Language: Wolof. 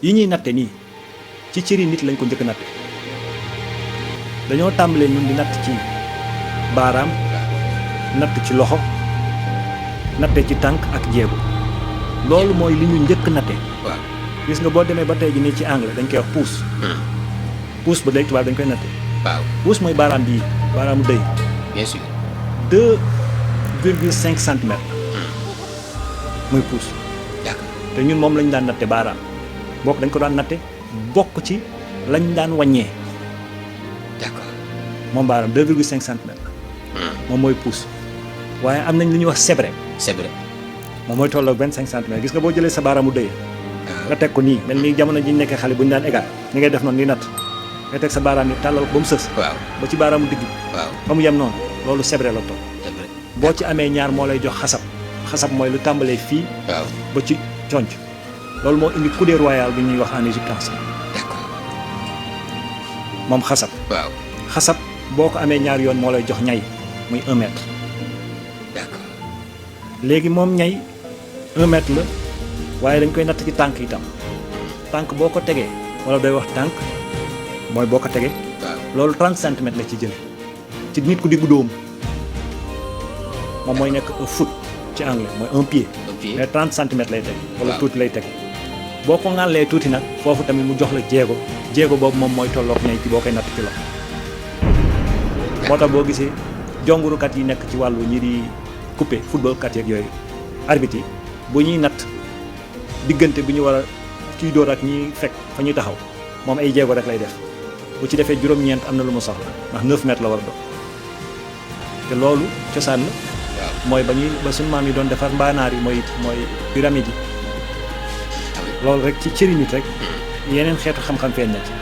yi ñuy natte nii ci cëri nit lañ ko njëkk natte dañoo tàmbalee ñun di natt ci baaraam natt ci loxo natte ci tànk ak jéego loolu mooy li ñu njëkk natte gis nga boo demee ba tey ji nii ci anglais dañ koy wax pouce pouce ba léegi tubaab dañ koy natte pouce mooy baaraam bii baaraamu dëy bien sûr 2,5 centimètres muy pouce te ñun moom lañ daan natte baaraam bokk dañ ko daan natte bokk ci lañ daan wàññee d'accord moom baaraam 2,5 centimètres moom mooy pouce waaye am nañ lu ñuy wax sebre moom mooy tolloog 25 centimètres gis nga boo jëlee sa baaraamu dëy nga teg ko nii mel ni jamono ji nekkee xale bu ñu daan égal ni ngay def noonu ni natt nga teg sa baaraam ni tàllal ko ba mu sës ba ci baaraamu digg ba mu yem noonu loolu sebre la toll boo ci amee ñaar moo lay jox xasab mooy lu tàmbalee fii ba ci conc loolu moo indi coudée royale bi ñuy wax en Égypte moom xasab boo ko amee ñaar yoon moo lay jox ñay muy 1 mètre léegi moom ñay 1 mètre la waaye dañ koy natt ci tànk itam tànk boo ko tegee wala day wax tànk mooy boo ko tegee loolu 30 centimètres la ci jël ci nit ku diggu dóomu moom mooy nekk un foot ci anglais mooy un pied mais 30 centimètres lay teg wala tuuti lay teg boo ko ŋàllee tuuti nag foofu tamit mu jox la jéego boobu moom mooy tolloog ñay ci boo koy natt ci loxo moo tax boo gisee jongurukat yi nekk ci wàllu ñi di coupé football kat yeeg yooyu arbitre yi bu ñuy natt diggante bi ñu war a kiy dóor ak ñi fekk fa ñuy taxaw moom ay jéego rek lay def bu ci defee juróom-ñeent am na lu mu soxla ndax 9 mètres la war a doon te loolu cosaan la mooy ba suñu maam yi doon defar mbaanaar yi mooy pyramide yi loolu rek ci cëri nit rek yeneen xeetu xam-xam feeñ na ci.